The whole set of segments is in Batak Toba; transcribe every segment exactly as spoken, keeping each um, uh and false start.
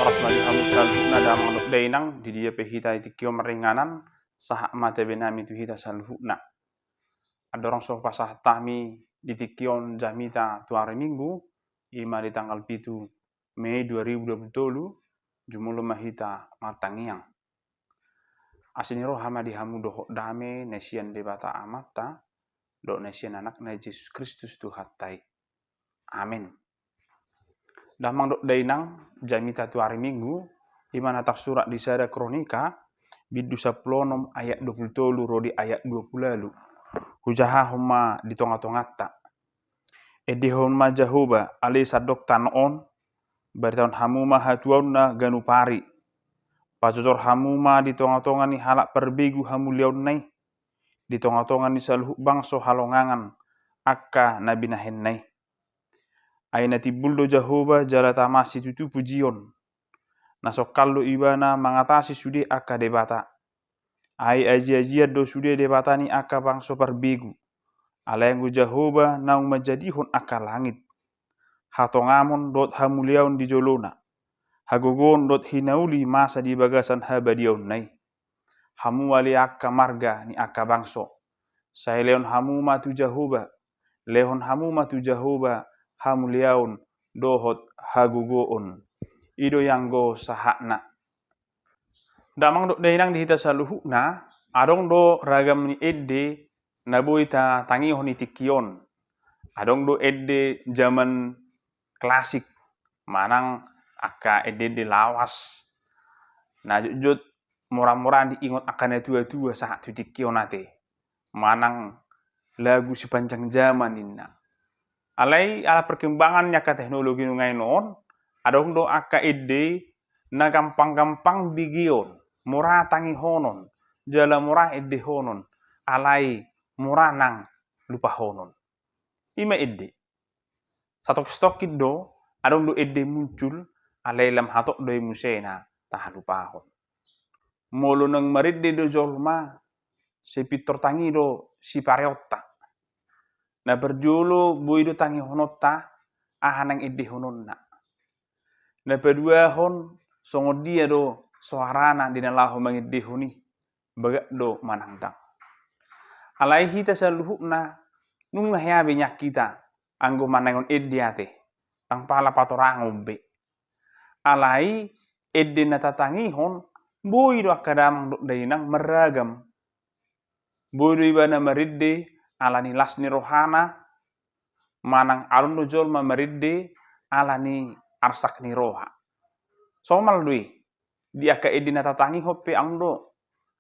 Horas ma di hamu saluhutna damang dohot dainang, di dia pe hita di tingki on maringanan, sahat ma tabe nami tu hita saluhutna. Andorang so pasahat hami di tingki on jamita tu ari Minggu, i ma di tanggal pitu Mei dua ribu dua puluh tolu, jumolo ma hita martangiang. Asi ni roha ma di hamu dohot dame na sian Debata Amanta dohot na sian Anakna Jesus Kristus Tuhanta i. Amen. Damang dohot dainang, jamita tu ari Minggu, i ma na tarsurat di sada Kronika, bindu sampulu onom ayat dua puluh tolu ro di ayat dua puluh ualu. Hujahahon ma di tonga-tonganta. Endehon ma Jahowa, ale sandok tano on, baritahon hamu ma hatuaonna ganup ari. Pajojor hamu ma di tonga-tonga ni halak parbegu hamuliaonna i, di tonga-tonga ni saluhut bangso halongangan angka na binahenna i. Ai na timbul do Jahowa jala tama situtu pujion. Na songkal do Ibana mangatasi sude angka debata. Ai aji-ajian do sude debata ni angka bangso parbegu. Alai anggo Jahowa naung manjadihon angka langit. Hatongamon dohot hamuliaon di jolona. Hagogoon dohot hinauli masa di bagasan habadiaonna i. Hamu ale angka marga ni angka bangso, sai lehon hamu ma tu Jahowa, lehon hamu ma tu Jahowa hamuliaon dohot hagogoon. I do i anggo sahatna. Damang dohot dainang di hita saluhutna, adong do ragam ni ende na boi tatangihon di tingki on. Adong do ende zaman klasik, manang angka ende-ende lawas. Na jotjot mora-mora diingot angka na tua-tua sahat tu tingki on ate. Manang lagu sepanjang zaman ninna. Alai ala perkembangan ni angka teknologi nuaeng on, adong do angka ende na gampang-gampang begeon, mora tangihonon, jala mora endehonon, alai mora nang lupahonon. I ma ende. Satongkistongkis do, adong do ende muncul, alai lam hatop do i muse na tahalupahon. Molo naung marende do jolma, sai pintor tangi do sipareonta. Na parjolo boi do tangihononta, aha naeng endehononna. Na paduahon, songon dia do soarana di na laho mangendehon i, bagak do manang ndang. Alai hita saluhutna, nunga hea be nian hita, anggo manaengihon ende ate, ndang pala patorangon be. Alai ende na tatangihon, boi do angka damang dohot dainang marragam. Boi do ibana marende, ala ni las ni rohana, manang adong do jolma marende, ala ni arsak ni roha. Somal do i, di angka ende na tatangihon pe adong do,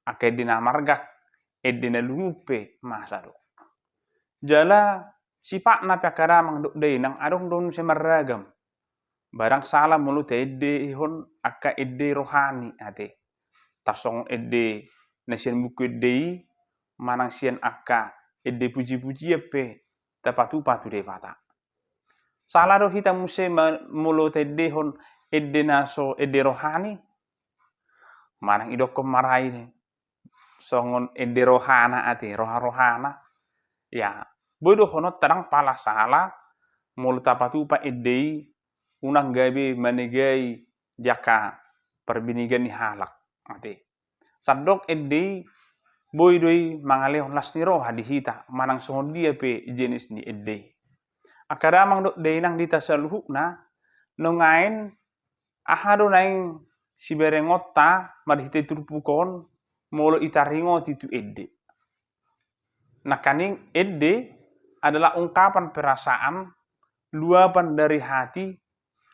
angka ende na margak, ende na lungun pe masa do. Jala sifatna pe angka damang dohot dainang adong do muse marragam. Barang sala molo taendehon angka ende rohani ate. Tarsongon ende na sian buku ende i, manang sian angka ende puji-pujian pe tapatupa tu Debata. Sala do hita muse ma-, molo taendehon ende na so ende rohani. Manang idokkon marai songon ende rohana ate, roha-rohana. Ya, boi dohononta ndang pala sala, molo tapatupa ende i unang gabe manegai di angka parbinegan ni halak ate. Sandok ende i boi do i mangalehon las ni roha di hita, manang songon dia pe jenis ni ende i. Angka damang dohot dainang di hita saluhutna, nuaeng aha do naeng siberengonta marhite turpuk on molo itaringoti tu ende. Nangkaning ende adalah ungkapan perasaan, luapan dari hati,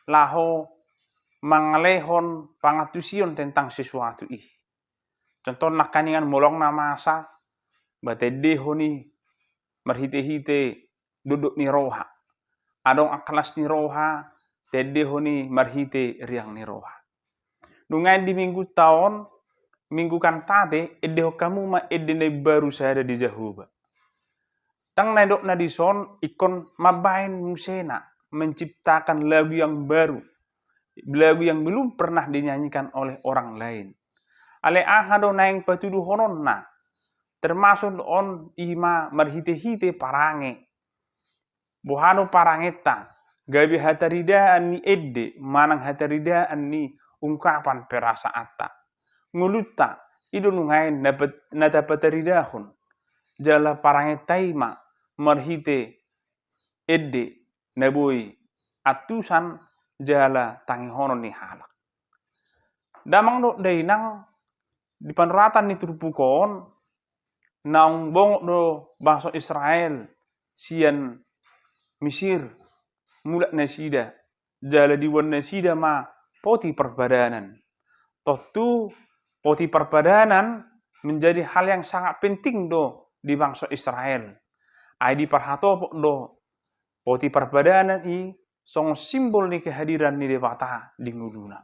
laho mangalehon pangantusion tentang sesuatu i. Contohna nangkaningan molo adong na masa, ba taendehon i marhite-hite dodok ni roha. Adong angka las ni roha, taendehon i marhite riang ni roha. Nuaeng di minggunta on, minggu Kantate, endehon hamu ma ende na imbaru sada di Jahowa. Ndang na nidokna dison ingkon mambahen musena, menciptakan lagu yang baru, lagu yang belum pernah dinyanyikan oleh orang lain. Alai aha do naeng patuduhononna, termasuk on i ma marhite-hite parange. Boha do parangenta, gabe hataridaan ni ende, manang hataridaan ni ungkapan perasaanta. Ngolunta i do nuaeng na pet-, na tapataridahon, jala parangenta i ma marhite ende na boi antusan jala tangihonon ni halak. Damang dohot dainang, di panoratan ni turpuk on, naung bongot do bangso Israel sian Misir, mulak nasida, jala diboan nasida ma poti parpadanan. Tontu poti parpadanan menjadi hal yang sangat penting do di bangso Israel. Ai diparhatopot do poti parpadanan i songon simbol ni kehadiran ni Debata di ngoluna.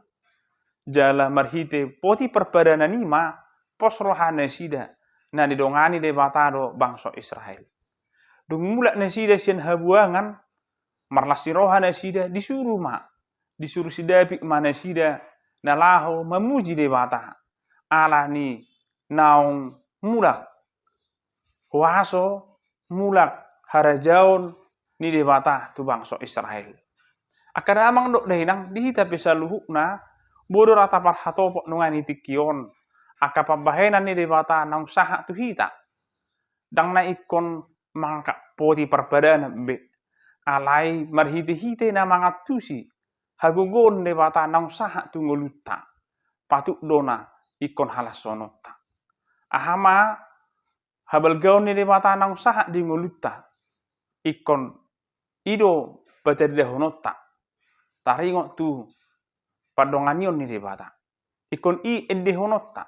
Jala marhite poti parpadanan i ma pos roha nasida na nidongani Debata do bangso Israel. Dung mulak nasida sian habuangan, marlas ni roha nasida, disuru ma, disuru si David ma nasida na laho mamuji Debata, ala ni naung mulak huaso, mulak harajaon ni Debata tu bangso Israel. Angka damang dohot dainang, di hita pe saluhutna, boi do ra taparhatopot nuaeng di tingki on angka pambahenan ni Debata naung sahat tu hita. Ndang na ingkon mangangkat poti parpadanan be, alai marhitehite na mangantusi hagogoon Debata naung sahat tu ngolunta, patut do na ingkon halashononta. Aha ma habalgaon ni Debata naung sahat di ngolunta, ingkon i do pataridahononta, taringot tu pandonganion ni Debata. Ingkon i endehononta,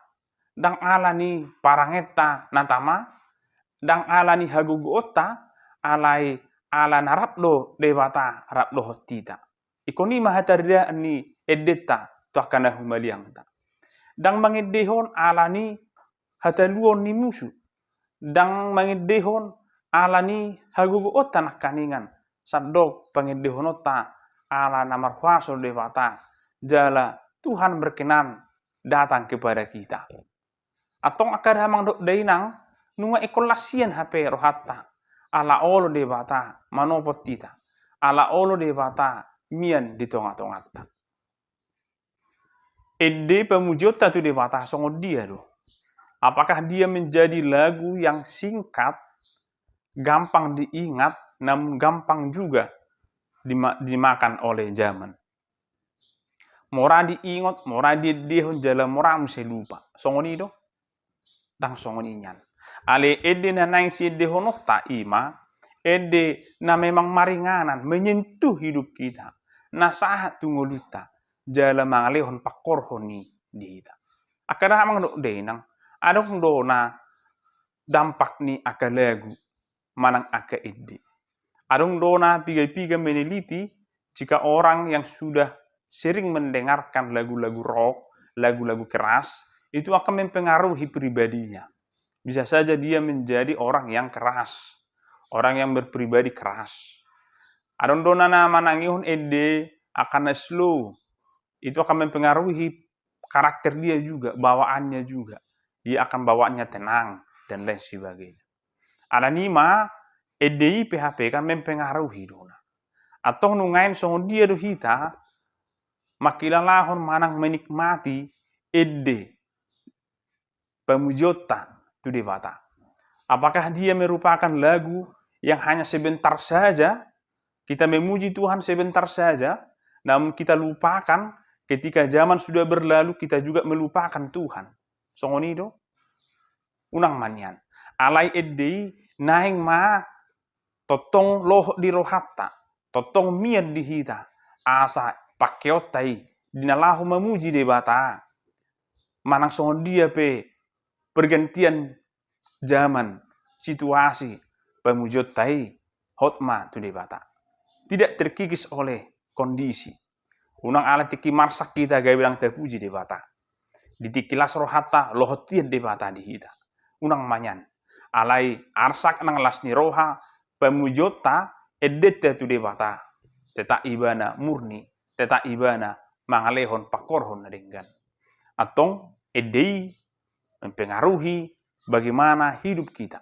ndang ala ni parangenta na tama, ndang ala ni hagogoonta, alai ala na rap do Debata rap dohot hita. Ingkon i ma hataridaan ni endenta tu angka na humaliangta. Ndang mangendehon ala ni hataluon ni musu, ndang mangendehon ala ni hagogoonta nangkaningan, sandok pangendehononta ala na marhuaso Debata, jala Tuhan berkenan datang kepada kita. Antong angka damang dohot dainang, nunga ingkon las hian hape rohanta, ala olo Debata manopot hita, ala olo Debata mian di tongatonganta. Ende pamujionta tu Debata songon dia do? Apakah dia menjadi lagu yang singkat, gampang diingat, namun gampang juga dima-, dimakan oleh zaman? Mora diingot, mora diendehon, jala mora muse lupa. Songon i do? Ndang songon i nian. Alai ende na naeng siendehononta i ma ende na memang maringanan, menyentuh hidup kita, na sahat tu ngolunta, jala mangalehon pangkorhon i di hita. Angka damang dohot dainang, adong do na dampak ni angka lagu manang angka ende. Adong do na piga-piga meneliti, jika orang yang sudah sering mendengarkan lagu-lagu rock, lagu-lagu keras, itu akan mempengaruhi pribadinya. Bisa saja dia menjadi orang yang keras, orang yang berpribadi keras. Adong do na manangihon ende angka na slow, itu akan mempengaruhi karakter dia juga, bawaannya juga. Dia akan bawaannya tenang, dan lain sebagainya. Alani i ma, ende i pe hape kan mempengaruhi do na. Antong nuaeng songon dia do hita mangkilalahon manang menikmati ende pamujionta tu Debata? Apakah dia merupakan lagu yang hanya sebentar saja? Kita memuji Tuhan sebentar saja, namun kita lupakan, ketika zaman sudah berlalu, kita juga melupakan Tuhan. Songon i do? Unang ma nian. Alai ende i naeng ma tongtong lohot di rohanta, tongtong mian di hita, asa pangkeonta i di na laho mamuji Debata. Manang songon dia pe pergantian zaman, situasi, pamujionta i hot ma tu Debata. Tidak terkikis oleh kondisi. Unang ala tingki marsak hita gabe ndang tapuji Debata. Di tingki las rohanta, lohot hian Debata di hita. Unang ma nian. Alai arsak nang las ni roha, pamujionta, endenta tu Debata, tetap ibana murni, tetap ibana mangalehon pangkorhon na denggan. Antong ende i mempengaruhi bagaimana hidup kita.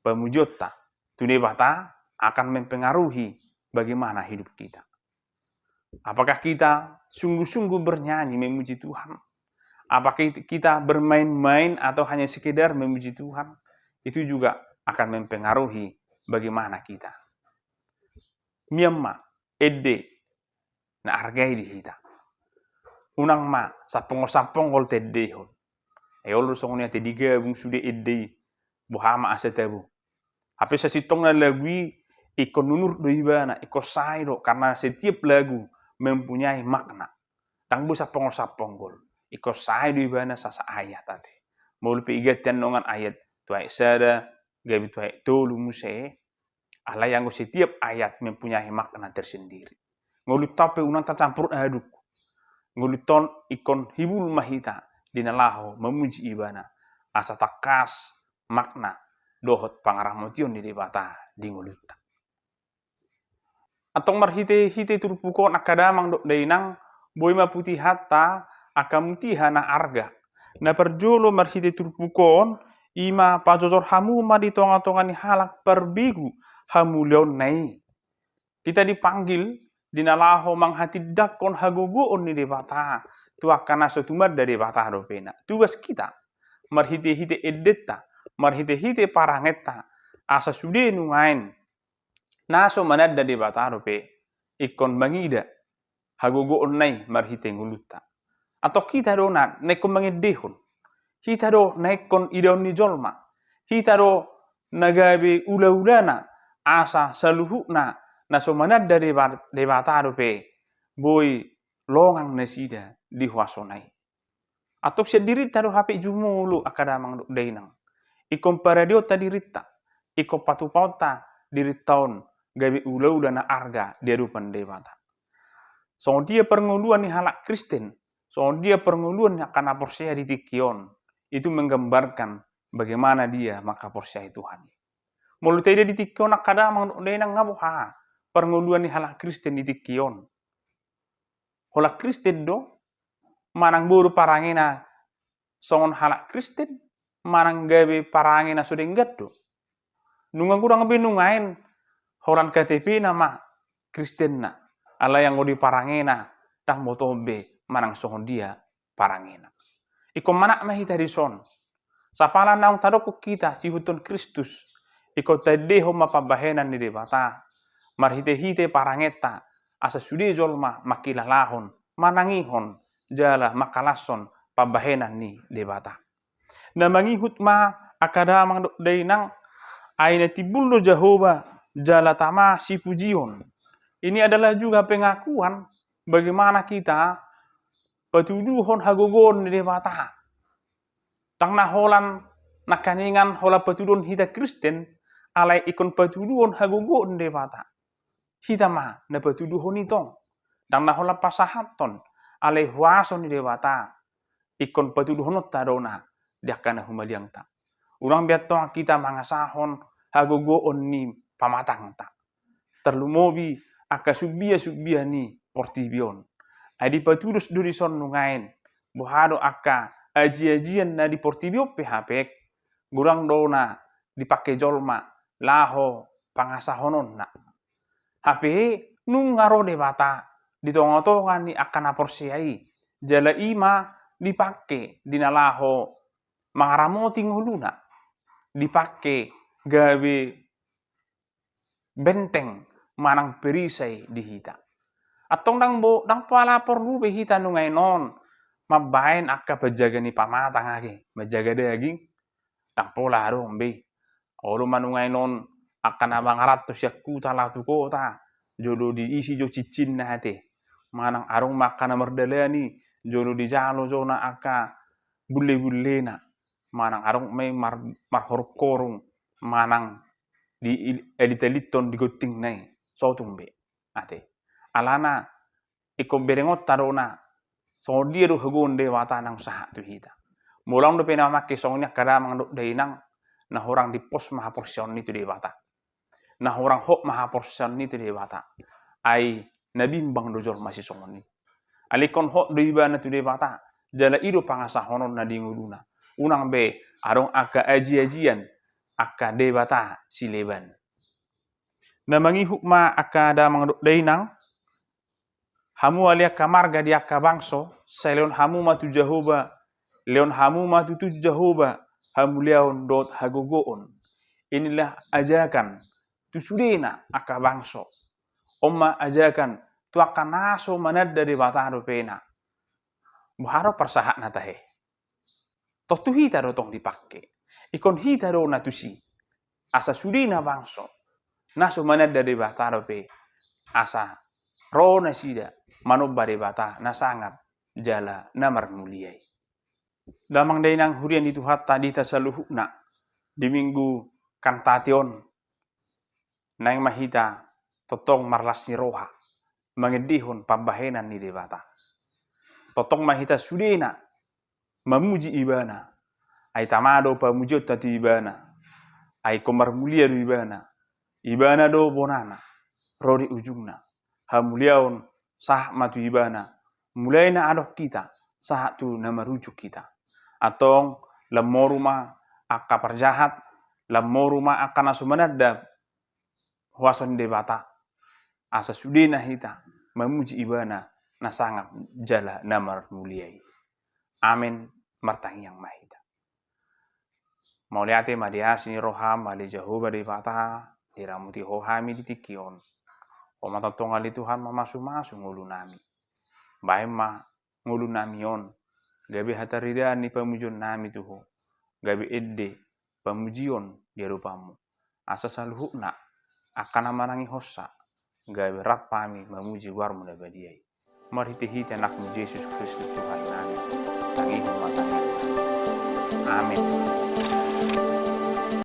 Pamujionta tu Debata akan mempengaruhi bagaimana hidup kita. Apakah kita sungguh-sungguh bernyanyi memuji Tuhan, apa ki-, kita bermain-main atau hanya sekedar memuji Tuhan, itu juga akan mempengaruhi bagaimana kita. Mian ma ende na arga i di hita. Unang ma sampongol-sampongol taendehon. Ai olo do songon i, ate, digabung sude ende i, boha ma asa tabo. Hape sasintongna lagu i ingkon nunur do ibana, ingkon sae do, karena setiap lagu mempunyai makna. Ndang boi sampongol-sampongol. Ingkon sae do ibana sasaayat, ate. Molo pe iganti annon ayat tu ayat sada, gabe tu ayat tolu muse, alai anggo setiap ayat mempunyai makna tersendiri. Ngolunta on pe unang tacampur aduk. Ngolunta on ingkon hibul ma hita di na laho mamuji ibana, asa tangkas makna dohot pangaramotion ni Debata di ngolunta. Antong marhite-hite turpuk on angka damang dohot dainang, boi ma putihanta angka mutiha na arga. Na parjolo marhite turpuk on, i ma pajojor hamu ma di tonga-tonga ni halak parbegu hamuliaonna i. Kita dipanggil di na laho manghatindanghon hagogoon ni Debata tu angka na so tumanda Debata dopena. Tugas kita marhite-hite endenta, marhite-hite parangenta, asa sude nuaeng na so mananda Debata dope ingkon mangida hagogoonna i marhite ngolunta. Antong hita do na, na ingkon mangendehon. Hita do na ingkon idaon ni jolma. Hita do na gabe ula-ulana asa saluhutna na so mananda Deba-, Debata dope boi longang nasida di huasona i. Antong sian dirinta do hape jumolo angka damang dohot dainang. Ingkon paradeonta dirinta, ingkon patupaonta dirinta on gabe ula-ula na arga di adopan Debata. Songon dia parngoluan ni halak Kristen, songon dia parngoluan ni angka na porsea di tingki on, itu menggambarkan bagaimana dia mangkaporseai Tuhan. Molo taida di tingki on angka damang dohot dainang, nga boha parngoluan ni halak Kristen di tingki on. Holan Kristen do, manang boi do parangena songon halak Kristen, manang gabe parangena so denggan do. Nunga godang be nuaeng holan K T P-na ma Kristenna, alai anggo di parangena ndang botohon be manang songon dia parangena. Ingkon manat ma hita dison. Sapala naung tadokkon hita siihuthon Kristus, ingkon taendehon ma pambahenan ni Debata marhite-hite parangenta, asa sude jolma mangkilalahon, manangihon, jala mangkalashon pambahenan ni Debata. Na mangihut ma angka damang dohot dainang, ai na timbul do Jahowa jala tama sipujion. Ini adalah juga pengakuan bagaimana kita patuduhon hagogoon ni Debata. Ndang na holan nangkaningan holan patuduhon hita Kristen, alai ingkon patuduhon hagogoon ni Debata. Hita ma na patuduhon i tong. Ndang na holan pasahathon, alai huaso ni Debata ingkon patuduhononta do na di angka na humaliangta. Unang be antong hita mangasahon hagogoon ni pamatangta, tarlumobi angka subbia-subbia ni portibi on. Ai dipatudos do dison nuaeng boha do angka aji-ajian na di portibi on pe hape, godang do na dipangke jolma laho pangasahononna. Hape nunga ro Debata di tonga-tonga ni angka na porsea i, jala i ma dipangke di na laho mangaramoti ngoluna, dipangke gabe benteng manang perisai di hita. Antong ndang bo-, ndang pola porlu be hita nuaeng on mambaen angka panjaga ni pamatang ate, manjaga daging. Ndang pola adong be i. Olo ma nuaeng on angka na mangaranto sian huta laho tu kota, jolo diisi jo cincinna ate. Manang adong ma angka na mardalani, jolo dijalo jo na angka bulle-bullena. Manang adong ma i mar-, marhorung-horung, manang dielit-elithon di gontingna i, so tung be. Ate. Alana ingkon berengonta do na songon dia do hagogoon Debata naung sahat tu hita. Molo adong dope na mamangke songon i angka damang dohot dainang, na hurang dimpos ma haporseaon i tu Debata. Na hurang hot ma haporseaon i tu Debata. Ai na bimbang do jolma sisongon i. Alai ingkon hot do ibana tu Debata, jala i do pangasahononna di ngoluna. Unang be adong angka aji-ajian, angka debata sileban. Na mangihut ma angka damang dohot dainang, Hamu ale angka marga di angka bangso, sai lehon hamu ma tu Jahowa, lehon hamu ma tutu Jahowa hamuliaon dohot hagogoon. Inilah ajakan tu sudena angka bangso. On ma ajakan tu angka na so mananda Debata dopena. Boha do parsahatna tahe? Tontu hita do tong dipangke. Ingkon hita do na tusi. Asa sudena bangso na so mananda Debata dope, asa ro nasida manomba Debata na sangap jala na marmulia i. Damang dainang huria ni Tuhanta di hita saluhutna, di Minggu Kantate on, naeng ma hita tongtong marlas ni roha mangendehon pambahenan ni Debata. Tongtong ma hita sudena mamuji Ibana. Ai tama do pamujionta tu Ibana. Ai ingkon marmulia do Ibana. Ibana do bonana ro di ujungna. Hamuliaon sahat ma tu Ibana, mulai na adong hita sahat tu na marujung hita. Antong lam moru ma angka parjahat, lam moru ma angka na so mananda huaso ni Debata, asa sudena hita mamuji Ibana na sangap jala na marmulia i. Amen. Martangiang ma hita. Mauliate ma di asi ni roham ale Jahowa Debata, diramoti Ho hami di tingki on. Ho ma tongtong ale Tuhan mamasumasu ngolunami. Baen ma ngolunami on gabe hataridaan ni pamujionnami tu Ho, gabe ende pamujion di adopanmu. Asa saluhutna angka na manangihonsa gabe rap hami mamuji goarmu na badia i. Marhitehite Anakmu Jesus Kristus Tuhannami, tangihon ma tangiangmi. Amen.